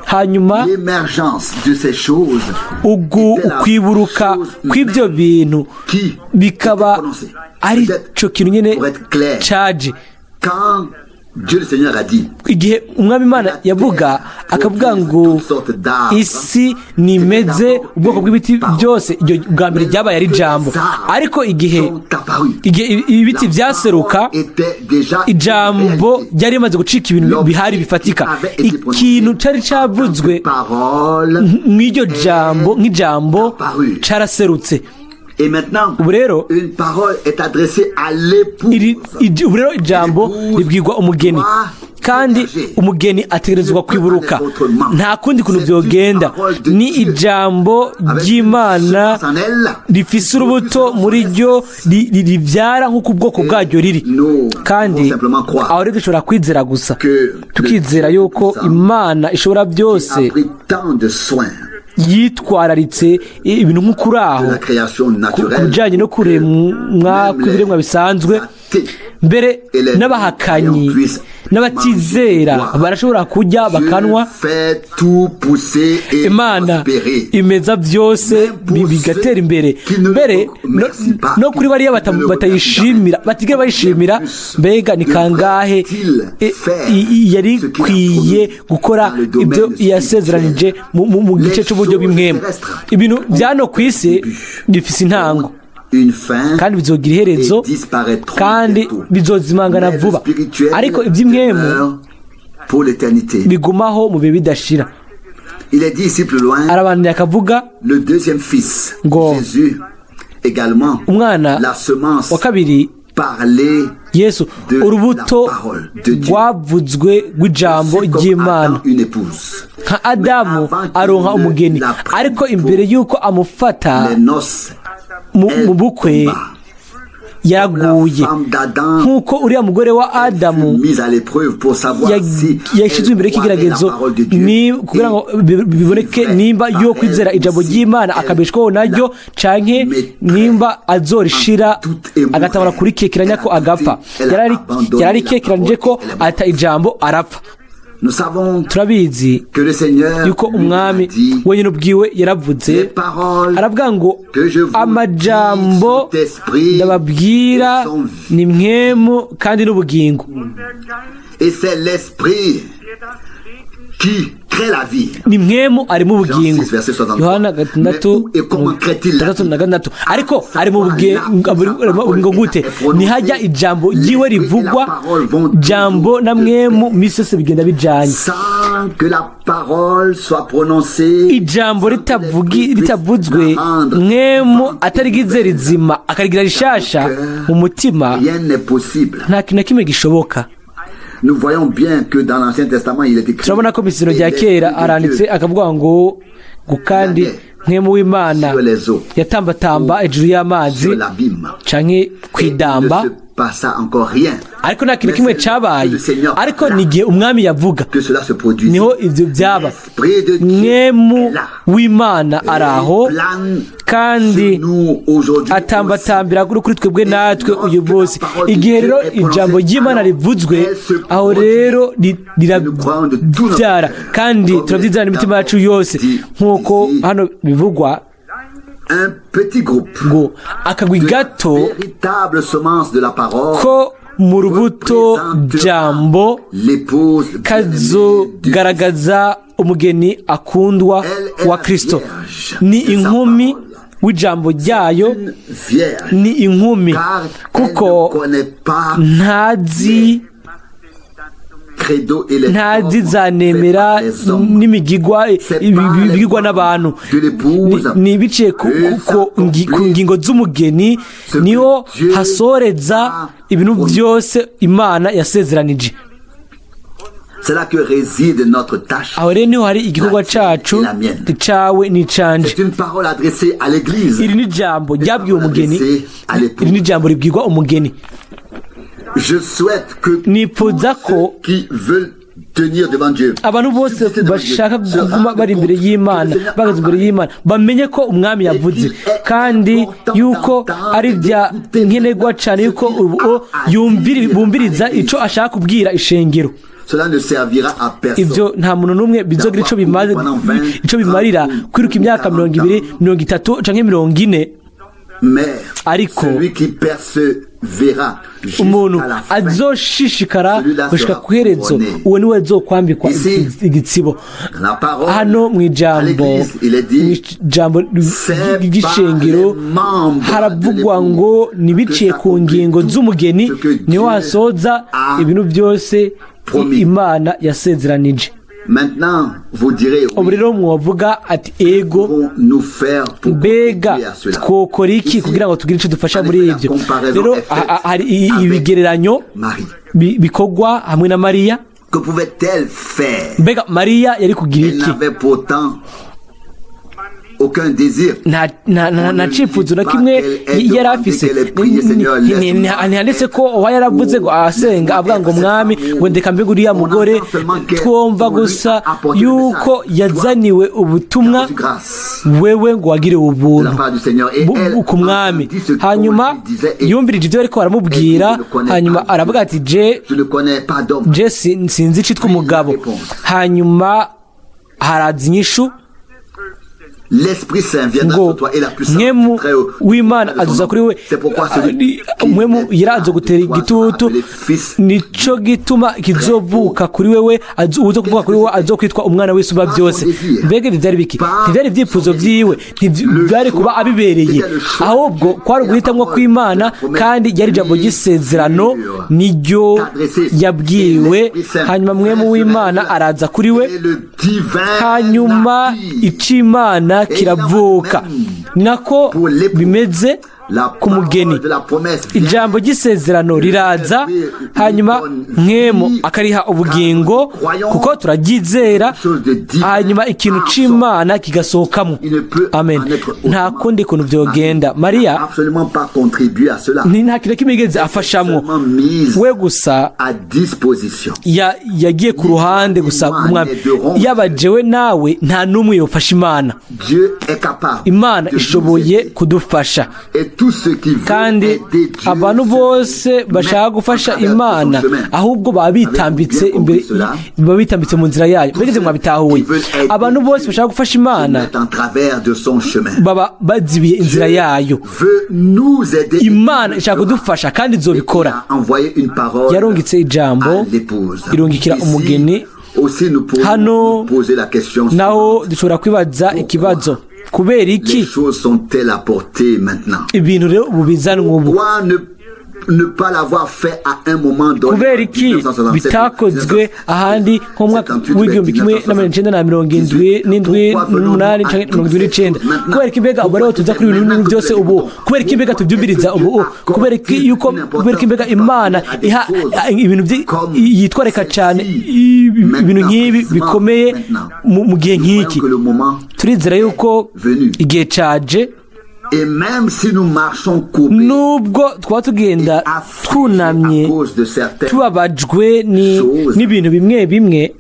hanyuma l'émergence de ces choses était la ukwiburuka chose kw'ibyo même bintu qui bikaba était prononcée. ari Peut-être, cyo kintu nyine pour être clair, caje. quand Dieu le Seigneur a dit, Igihe Umwami Imana yavuga, akavuga ngo isi nimeze ubwoko bw'ibiti byose, iryo bwa mbere ryabaye ari ijambo. Ariko igihe sont apparus. igihe ibiti La byaseruka, parole était déjà une ijambo réalité. ryari rimaze gucika ibintu bihari bifatika. Ikintu cyari cyavuzwe Parole. mw'iryo jambo, nk'ijambo, caraserutse. Et maintenant, Ubu rero une parole est adressée à l'épouse. Ubu rero ijambo ribwirwa umugeni, kandi umugeni ategerezwa kwiburuka, nta kundi kuntu byogenda. Ni ijambo ry'Imana En elle, rifise urubuto muri ryo, ribyara nk'uko ubwoko bwaryo riri. Kandi aho rero dushobora kwizera gusa, tukizera yuko Imana ishobora byose a pris tant de soins yitwararitse ibintu nk'ukuri aho de la création ku naturelle. bijyanye no kuremwa kw'ibiremwa bisanzwe. Mbere n'abahakanyi n'abatizera barashobora kurya bakanwa. Dieu fait tout pousser et Imana prospérer. imeza byose bigatera imbere, mbere no kuri bariya batayishimira, batigera bayishimira. Mbega ni kangahe yari ikwiye gukora ibyo yasezeranije mu gice cy'uburyo bw'impwemu? Ibintu bya no ku isi bifise intango Une fin kandi bizogira iherezo et disparaîtront kandi bientôt. bizozimangana Mais le vuba, spirituel ariko iby'impwemu demeure pour l'éternité. bigumaho mu bihe bidashira. Il est dit ici plus loin, Arabandanya akavuga le deuxième fils, ngo Jésus, également, umwana la semence wa kabiri, parlée Yesu, de urubuto la parole de Dieu. rwavuzwe rw'ijambo Reçu comme ry'Imana. Adam une épouse. Nka Adamu aronka umugeni, ariko imbere y'uko amufata Les noces, mu bukwe, elle tomba. yaraguye. La femme d'Adam Nk'uko uriya mugore wa Adamu mise à l'épreuve pour savoir si yashyizwe imbere y'ikigeragezo ni kugira ngo biboneke nimba yo kwizera ijambo ry'Imana akabeshwaho naryo, canke nimba azorishira agatabara kurikekeranya ko agapfa. Yararikekeranije ko ata ijambo, arapfa. Nous savons Turabizi que le Seigneur yuko lui-même Umwami a dit, wenyine ubwiwe yaravuze, les paroles aravuga ngo que je vous amajambo dis sont esprit ndababwira et sont vie. ni mpwemu kandi n'ubugingo. Et c'est l'esprit qui crée la vie. Ni mpwemu arimo ubugingo. Jean 6, verset 63. Yohana 6 Mais où et comment crée-t-il la 66. Ariko ari mu bugingo gute? Ntihajya ijambo ryiwe rivugwa. Jambo na mpwemu misi yose bigenda bijanye. Sans que la parole soit prononcée, Ijambo ritavuzwe, mpwemu atarigize rizima akarigira rishasha mu mutima, rien n'est possible. nta kintu na kimwe gishoboka. Nous voyons bien que dans l'Ancien Testament, il est écrit, Turabona ko mu Isezerano rya et Kera l'Esprit de aranditse Dieu akavuga ngo kandi mpwemu w'Imana sur les eaux, yatambatamba hejuru y'amazi sur l'abîme. canke Et il kwidamba. ne se passa encore rien Ariko nta kintu kimwe cabaye, ariko ni igihe Umwami yavuga que cela se produise. niho ivyo byaba. L'Esprit de Dieu Mwemu est là. w'Imana araho Et plane kandi sur nous aujourd'hui atambatambira kuri twebwe natwe uyu munsi. Igihe rero ijambo ry'Imana rivuzwe, aho rero rirabyara, kandi turabyizera n'imitima yacu yose, nk'uko hano bivugwa Un petit groupe ngo akagwi de la gato véritable semence de la parole ko mu rubuto jambo l'épouse bien-aimée du kazogaragaza umugeni akundwa wa Kristo. Ni inkumi w'ijambo ryayo. Une vierge, Ni inkumi car elle kuko ne connaît pas ntazi credos et les ntazi dogmes za faits nemera par les hommes. n'imigigwa ibigirwa n'abantu. Ni biciye ku ngingo z'umugeni niho hasoreza ibintu byose Imana yasezeranije. C'est là que réside notre tâche. Aho rero niho hari igikorwa cacu, cawe n'icanje. C'est une parole adressée à l'Église. Iri ni ijambo ryabwiwe umugeni, iri ni ijambo ribwirwa umugeni. Je souhaite que Nifuza ko tous ceux qui veulent tenir devant Dieu, abantu bose bashaka kuguma bari imbere y'Imana, bahagaze imbere y'Imana, bamenye ko Umwami yavuze, kandi yuko ari bya nkenerwa cyane yuko ubu bumviriza ico ashaka kubwira ishengero. Cela ne servira à personne. Ibyo nta muntu n'umwe bizogira ico bimaze, ico bimarira kwiruka imyaka 20, 30 canke 40. Mais Ariko celui qui persévérera umuntu jusqu'à la fin, azoshishikara gushika ku iherezo, uwo niwe azokwambikwa igitsibo. la parole Hano mu à ijambo l'Église, il est dit, ijambo ry'ishengero haravugwa ngo nibiciye ku ngingo z'umugeni niho hasoza ibintu byose Imana yasezeranije. Maintenant, vous direz, Ubu oui, rero mwovuga ati: ego, pouvons-nous faire pour mbega contribuer à cela? twokora iki kugira ngo tugire icyo dufasha muri ibyo? Rero hari ibigereranyo Marie, bikorwa hamwe na Mariya. que pouvait-elle faire? Mbega Mariya yari kugira Elle iki? n'avait pourtant aucun désir. Nta cyifuzo na kimwe yari afise. Ntihanditse ko uba yaravuze ngo asenga avuga ngo: "Mwami," ngo, "ndeka mbega uriya mugore." Twumva gusa yuko yazaniwe ubutumwa: Reçu grâce "Wewe," ngo, "wagiriwe de la ubuntu part du Seigneur. Et elle ku Mwami." entendit ce qu'on Hanyuma lui disait et yumvirije ibyo bariko baramubwira, hanyuma aravuga ati: "Je je ne connais pas d'homme." je sinzi icitwa umugabo." Hanyuma haraza inyishu L'Esprit Saint viendra ngo sur toi et la puissance Mwemu du Très-Haut w'Imana azuza kuri we, C'est pourquoi celui qui Mwemu yera azogutera igitutu, nico gituma kizovuka kuri wewe, uzo kuvuka kuri wewe azokwitwa Umwana w'Isumba byose. Mbega ibyo byari biki? Ntibyari ibyifuzo vyiwe, ntibyari kuba abibereye, ahubwo kwari uguhitamwo kw'Imana, kandi ryari ijambo ry'isezerano niryo yabwiwe. Hanyuma Mwemu w'Imana araza kuri we, Et le divin hanyuma naquit. ic'Imana kiravuka. Ni nako bimeze ku mugeni: ijambo ry'isezerano riraza, hanyuma Mwemu akariha ubugingo, kuko turaryizera, hanyuma ikintu c'Imana kigasohokamo. Amen. Nta kundi kuntu vyogenda. Mariya Absolument pas contribué à cela. ni nta kintu na kimwe yigeze afashamwo. Seulement mise We gusa à disposition. yagiye ku ruhande gusa. Umwami yaba jewe nawe, nta n'umwe yofasha Imana. Dieu est capable Imana de nous ishoboye aider. kudufasha. Et tous ceux qui veulent Kandi aider Dieu abantu se bose bashaka gufasha mettent en travers de son Imana, chemin. ahubwo baba bitambitse imbere, baba bitambitse mu nzira yayo. Mbega mwabitahuye? Abantu bose bashaka gufasha Imana Se mettent en travers de son chemin. baba bazibiye inzira yayo. Veut nous aider. Imana ishaka kudufasha kandi izobikora. Il a envoyé une parole Yarungitse ijambo, à l'épouse. irungikira Ici, umugeni. aussi nous pourrions Hano nous poser la question naho dushobora kwibaza ikibazo: kubera iki les choses sont-elles apportées maintenant? ibintu rero ubu bizanwa ubu? Pourquoi ne pas l'avoir fait à un moment donné? Kubera iki bitakozwe ahandi nko mu mwaka w'1977, canke 79? Kubera iki mbega ubu ariho tuza kuri ibintu byose ubu? Kubera iki mbega tubyumviriza ubu? Kubera iki yuko, kubera iki mbega Imana iha ibintu yitwareka cyane ibintu nk'ibi bikomeye mu gihe nk'iki? Que le moment Turizera yuko igihe caje. Et même si nous marchons courbés Nubwo twaba tugenda twunamye, à cause de certaines tubabajwe n'ibintu bimwe bimwe,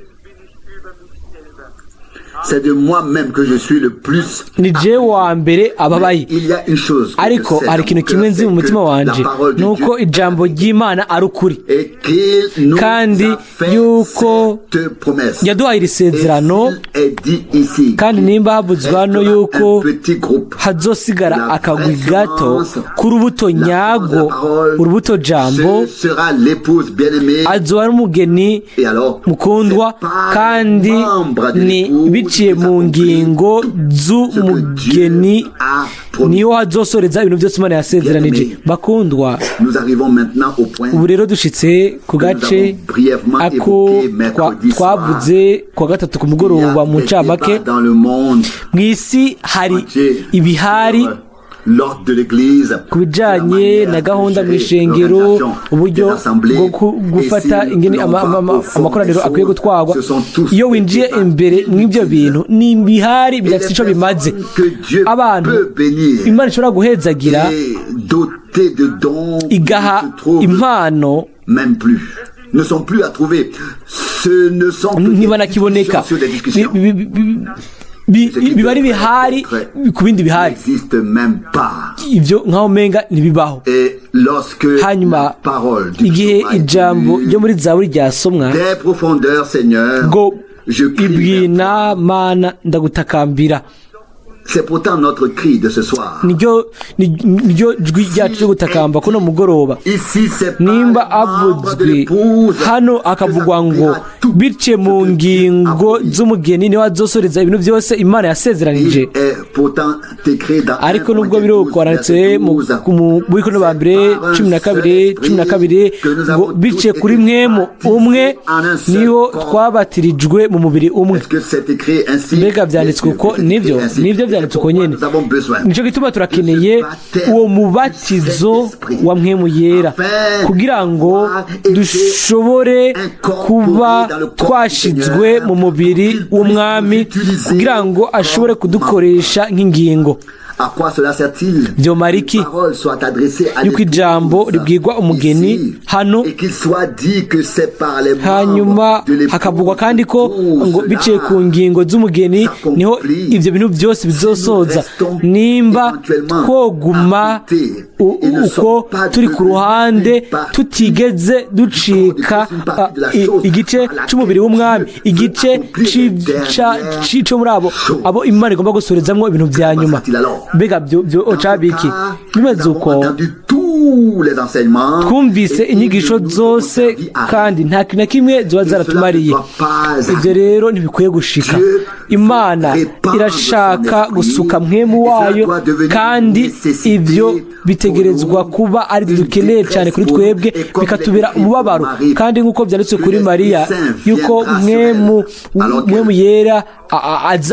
c'est de moi-même que je suis le plus. Ni jewe wa mbere ababaye. Il y a une chose que Ariko je sais hari dans ikintu mon kimwe cœur, nzi mu c'est mutima que wanje, la parole de ni uko Dieu ijambo ry'Imana ari ukuri, et qu'il nous kandi a fait yuko cette promesse. yaduhaye iri Et sezerano. s'il est dit ici Kandi nimba havuzwe hano restera yuko un petit groupe, hazosigara akagwi gato k'urubuto nyarwo, urubuto jambo, ce sera l'épouse bien-aimée. azoba ari umugeni Et alors, mukundwa. c'est par Kandi les membres de ni l'épouse biciye Biciye mu ngingo z'umugeni niho hazosoreza ibintu byose Imana yasezeranije. Bakundwa, Nous arrivons maintenant au point ubu rero dushitse ku gace ako twavuze kuwa gatatu ku mugoroba mu ncamake. Dans le monde Mu isi hari ibihari l'ordre de l'église, ku bijanye na gahunda mu ishengero, uburyo bwo gufata ingene amakoraniro akwiye gutwarwa. Iyo winjiye imbere mw'ibyo bintu, ni ibihari bidafite ico bimaze. Abantu Imana ishobora guhezagira, et dotés de dons igaha ne se trouvent impano, même plus, ne sont plus à trouver. Ce ne sont que des ntibanakiboneka. discussions sur des discussions. Biba ari ibihari ku bindi bihari. N'existe même pas. Ibyo nkaho umenga ntibibaho. Et lorsque Hanyuma la parole du igihe psaume a été ijambo lue, ryo muri Zaburi ryasomwa des profondeurs, Seigneur, ngo je crie vers toi. Ibwina, Mana, ndagutakambira. C'est pourtant notre cri de ce soir. Niryo jwi ryacu ryo gutakamba kuno mugoroba. Ici, c'est pas Nimba les membres de avuzwe l'épouse hano akavugwa ngo biciye mu ngingo z'umugeni niwe azosoreza ibintu byose Imana yasezeranije. Il est pourtant écrit dans Ariko nubwo biri uko, handitse muri Korinto ba mbere 12 12 ngo biciye kuri Mpwemu umwe niho twabatirijwe mu mubiri umwe. Est-ce que c'est écrit ainsi? Mbega byanditswe uko? Nibyo, nibyo, byanditswe uko nyene. Nous avons besoin Nicyo gituma turakeneye uwo mubatizo wa Mpwemu Yera kugira ngo dushobore kuba twashizwe mu mubiri w'Umwami, kugira ngo ashobore kudukoresha nk'ingingo. À quoi cela sert-il? Vyomara iki Une parole soit adressée à yuko ijambo l'épouse ribwirwa umugeni ici, hano, et qu'il soit dit que c'est par les hanyuma membres de l'épouse hakavugwa kandi ko tout ngo cela biciye ku ngingo z'umugeni niho ibyo bintu byose bizosoza? Nimba twoguma uko turi ku ruhande, tutigeze ducika igice c'umubiri w'Umwami, igice co muri abo Imana igomba gusorezamwo ibintu vya nyuma, mbega byo ocabiki bimeze uko? Entendu tous les enseignements Twumvise inyigisho zose kandi nta kintu na kimwe ziba zaratumariye. Ibyo rero ntibikwiye gushika. Imana irashaka gusuka Mpwemu wayo, kandi ibyo bitegerezwa kuba ari byo dukeneye cyane kuri twebwe, bikatubera umubabaro. Kandi nk'uko byanditswe kuri Mariya yuko Mpwemu Yera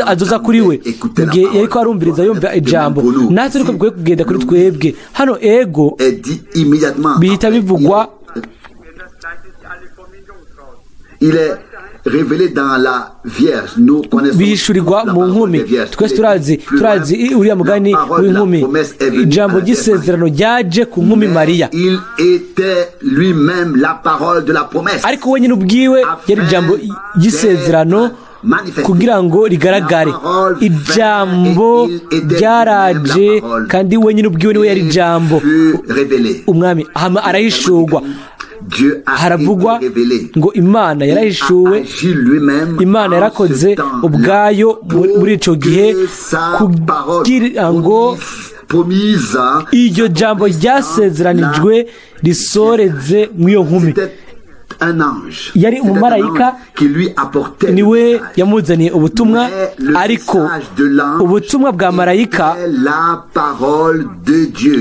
azoza kuri we mu gihe yariko arumviriza, yumva ijambo, natwe ariko bikwiye kugenda kuri twebwe hano. Ego, est dit immédiatement. bihita bivugwa. Il est révélé dans la Vierge. Nous connaissons Bihishurirwa mu nkumi. Twese turazi uriya mugani w'inkumi. Ijambo ry'isezerano ryaje ku nkumi Mariya. Il était lui-même la parole de la promesse. Ariko we nyine ubwiwe yari ijambo ry'isezerano kugira ngo rigaragare. Ijambo ryaraje, kandi we nyine ubwiwe niwe yari ijambo. Umwami hama arahishurwa. Haravugwa ngo Imana yarahishuwe, Imana yarakoze ubwayo muri ico gihe kugira ngo iryo jambo ryasezeranijwe risoreze mw'iyo nkumi. Yari umumarayika, niwe yamuzaniye ubutumwa, ariko ubutumwa bwa marayika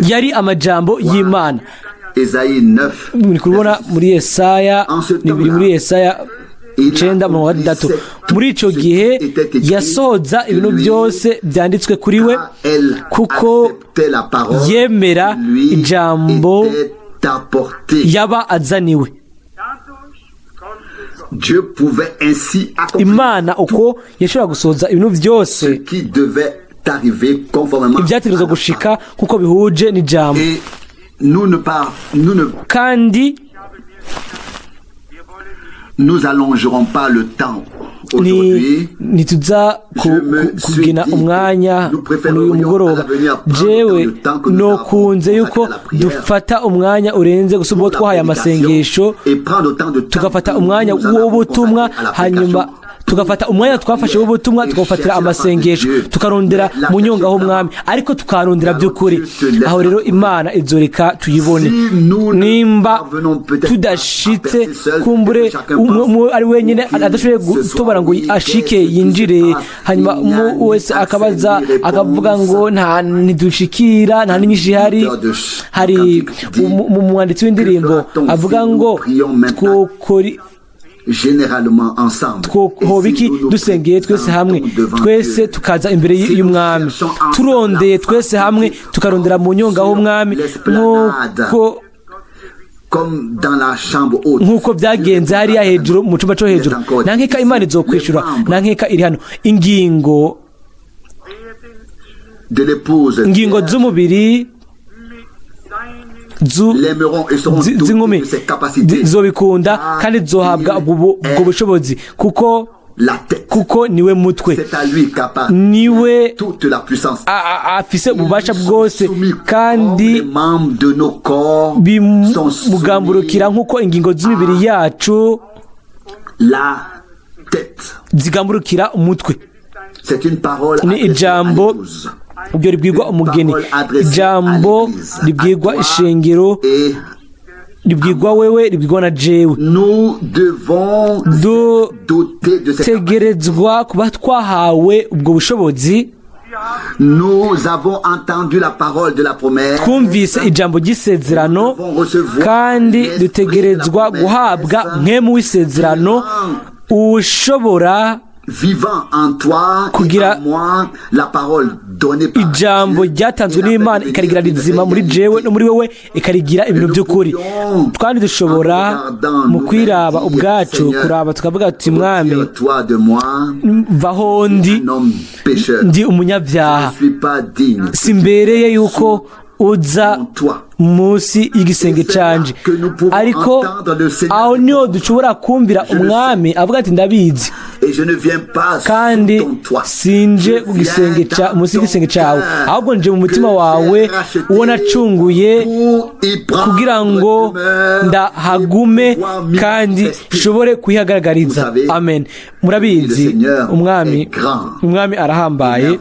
yari amajambo y'Imana. Muri kubona muri Yesaya, ni biri muri Yesaya 9:30. Muri ico gihe yasohoza ibintu byose byanditswe kuri we, kuko yemera ijambo yaba azaniwe. Imana uko yashobora gusohoza ibintu byose ibyategerezwa gushika kuko bihuje n'ijambo. Kandi Nous allongerons pas le temps aujourd'hui. Ntituza kugena umwanya uyu mugoroba. Jewe nokunze yuko dufata umwanya urenze gusa ubwo twahaye amasengesho, tugafata umwanya w'ubutumwa, hanyuma Tugafata umwanya twafashe w'ubutumwa, tugafatira amasengesho, tukarondera mu nyonga h'umwami, ariko tukarondera by'ukuri. Aho rero Imana izoreka tuyibone. Nimba tudashitse, kumbure umwe ari wenyine adashoboye gutobora ngo ashike yinjire, hanyuma umwe wese akabaza, akavuga ngo nta ntidushikira, nta n'inyinshi ihari. Hari umwanditsi w'indirimbo avuga ngo twokori généralement ensemble. Twohoba iki dusengeye twese hamwe, twese tukaza imbere y'umwami, turondeye twese hamwe, tukarondera mu nyonga h'umwami, nk'uko Comme dans la chambre haute. nk'uko byagenze hariya hejuru mu cyumba cyo hejuru. Nta nkeka Imana izokwishura, nta nkeka iri hano. Ingingo De l'épouse ingingo z'umubiri l'aimeront et seront dotés z'inkumi de ses capacités. zobikunda kandi zizohabwa ubwo bushobozi, kuko La tête. kuko niwe mutwe. C'est à lui qu'appartient Niwe toute la puissance. afise ububasha bwose, kandi Les membres de nos corps sont bimugamburukira soumis nk'uko ingingo z'imibiri yacu la tête. zigamburukira umutwe. C'est une parole Ni adressée à ijambo l'épouse. ibyo ribwirwa umugeni, ijambo ribwirwa ishengero, Et ribwirwa wewe, ribwirwa na jewe. nous devons être dotés de cette Dutegerezwa kuba twahawe ubwo bushobozi. Nous avons entendu la parole de la promesse. Twumvise ijambo ry'isezerano, kandi dutegerezwa guhabwa mpwemu w'isezerano ushobora Vivant en toi et kugira en moi la parole donnée par ijambo Dieu ryatanzwe n'Imana, ikarigira rizima muri jewe no muri wewe, ikarigira ibintu by'ukuri. Kandi dushobora mu kwiraba ubwacu, kuraba tukavuga ati: "Mwami, Retire-toi de moi, vaho ndi, un homme pécheur. ndi umunyabyaha. Je ne suis pas digne. Simbereye yuko uza munsi y'igisenge canje." Ariko aho niho dushobora kumvira umwami avuga ati: "Ndabizi, Et je ne viens pas kandi sous ton toit. sinje ku gisenge ca munsi y'igisenge cyawe, ahubwo nje mu mutima wawe, uwo nacunguye kugira ngo ndahagume kandi nshobore kuhihagaragariza." Amen. Murabizi, umwami arahambaye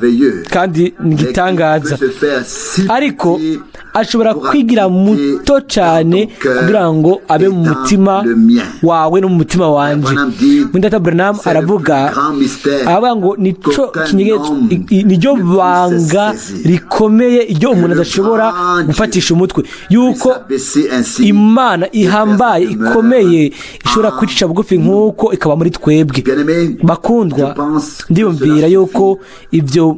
kandi ni igitangaza, ariko ashobora kwigira muto cyane kugira ngo abe mu mutima wawe no mu mutima wanje. Mwene Branham aravuga, aravuga ngo nico kinyegezo, niryo banga rikomeye iryo umuntu adashobora gufatisha umutwe, yuko Imana ihambaye ikomeye ishobora kwicisha bugufi nk'uko ikaba muri twebwe. Bakundwa, ndiyumvira yuko ibyo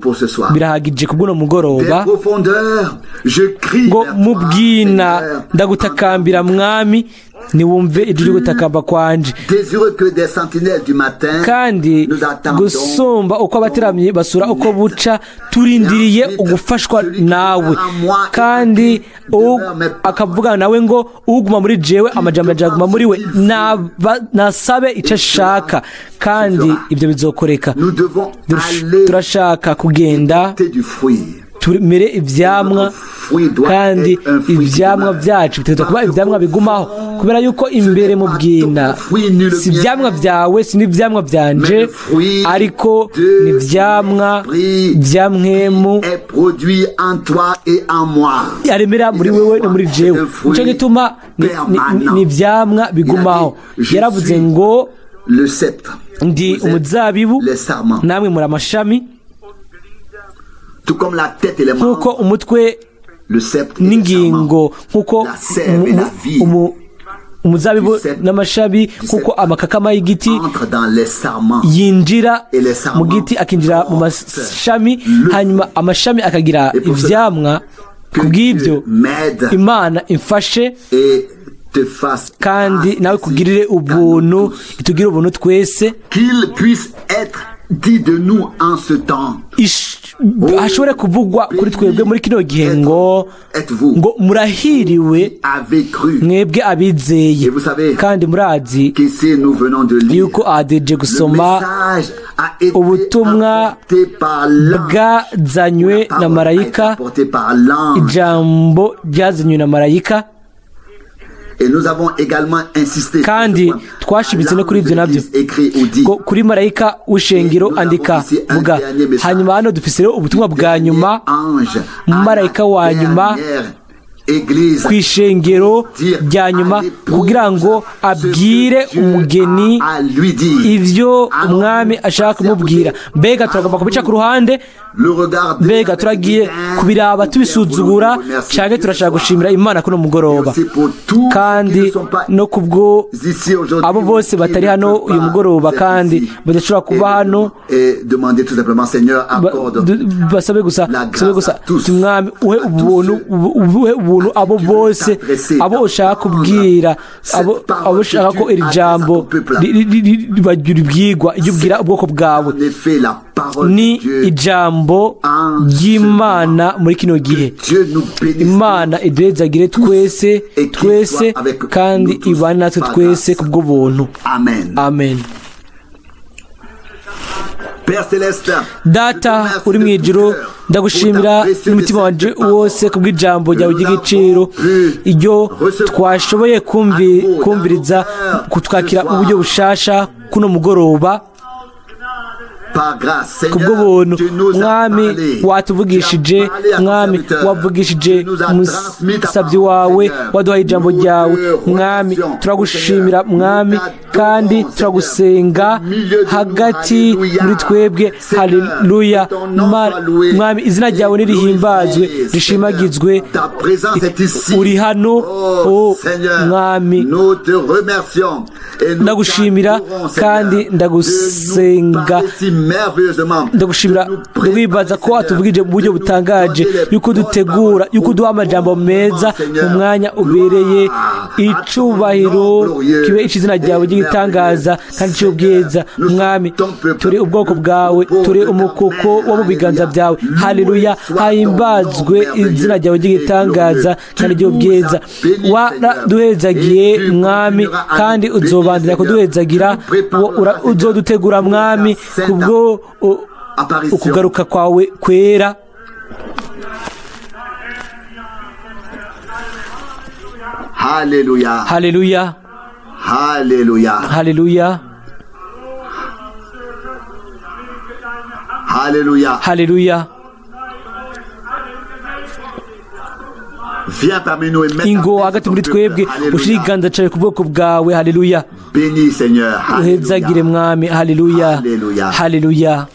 birahagije kubw'uno mugoroba. Ngo: "Mu bwina ndagutakambira, Mwami, niwumve ijwi ryo gutakamba kwanje." Kandi gusumba uko abateramyi basura uko buca, turindiriye ugufashwa nawe. Kandi akavuga nawe ngo: "Uguma muri jewe, amajambo aguma muri we, nasabe icyo ashaka, kandi ibyo bizokoreka." Turashaka kugenda tumere ivyamwa, kandi ivyamwa byacu bitegerezwa kuba ivyamwa bigumaho, kubera yuko imbere mu bwina si ivyamwa vyawe, si n'ivyamwa vyanje, ariko ni ivyamwa vya mpwemu aremera muri wewe no muri jewe. Nico gituma ni ivyamwa bigumaho. Yaravuze ngo: "Ndi umuzabibu, namwe muri amashami." Nk'uko umutwe n'ingingo, nk'uko umuzabibu n'amashami, nk'uko amakakama y'igiti yinjira mu giti, akinjira mu mashami, hanyuma amashami akagira ivyamwa. Kubw'ibyo, Imana imfashe kandi nawe kugirire ubuntu, itugire ubuntu twese, Dit de nous en ce temps. Hashobore kuvugwa kuri twebwe muri kino gihe ngo: "Murahiriwe mwebwe abizeye." Kandi murazi yuko adeje gusoma ubutumwa bwazanywe na marayika, ijambo ryazanywe na marayika. Kandi twashimitse no kuri ibyo nabyo, ngo kuri marayika w'ishengero andika, vuga. Hanyuma hano dufise rero ubutumwa bwa nyuma, marayika wa nyuma ku ishengero rya nyuma, kugira ngo abwire umugeni ibyo umwami ashaka kumubwira. Mbega turagomba kubica ku ruhande? Mbega turagiye kubiraba tubisuzugura, cyangwa turashaka gushimira Imana kuno mugoroba, kandi no kubwo abo bose batari hano uyu mugoroba kandi badashobora kuba hano, basabe gusa, sabe gusa Mwami, uhe ubuntu, uhe ubuntu abo bose abo ushaka kubwira, abo ushaka ko iri jambo bagira ibyigwa ibyo ubwira ubwoko bwawe. Ni ijambo ry'Imana muri kino gihe. Imana iduhezagire twese twese, kandi ibane natwe twese kubw'ubuntu. Amen. Data uri mu ijuru, ndagushimira n'umutima wanje wose kubw'ijambo ryawe ry'igiciro, iryo twashoboye kumviriza, kutwakira mu buryo bushasha kuno mugoroba. Kubwo buntu, Mwami, watuvugishije. Mwami, wavugishije umusabyi wawe, waduhaye ijambo ryawe. Mwami, turagushimira Mwami, kandi turagusenga hagati muri twebwe. Haleluya. Mwami, izina ryawe nirihimbazwe, rishimagizwe. Uri hano, o Mwami, ndagushimira kandi ndagusenga, ndagushimira, ndawibaza ko atuvugije mu buryo butangaje, yuko dutegura, yuko duha amajambo meza mu mwanya ubereye. Icubahiro kibe izina ryawe ry'igitangaza kandi cy'ubwiza. Mwami, turi ubwoko bwawe, turi umukoko wo mu biganza byawe. Haleluya, hahimbazwe izina ryawe ry'igitangaza kandi ry'ubwiza. Waraduhezagiye Mwami, kandi uzobandanya kuduhezagira. Uzodutegura Mwami kubwo ukugaruka kwawe kwera. Haleluya. Haleluya. Haleluya. Haleluya. Haleluya. Haleluya. Viens parmi nous et mets Ingo hagati muri twebwe, ushire ikiganza cawe ku bwoko bwawe. Haleluya. Béni Seigneur. Uhezagire Mwami. Haleluya. Haleluya.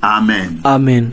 Amen. Amen.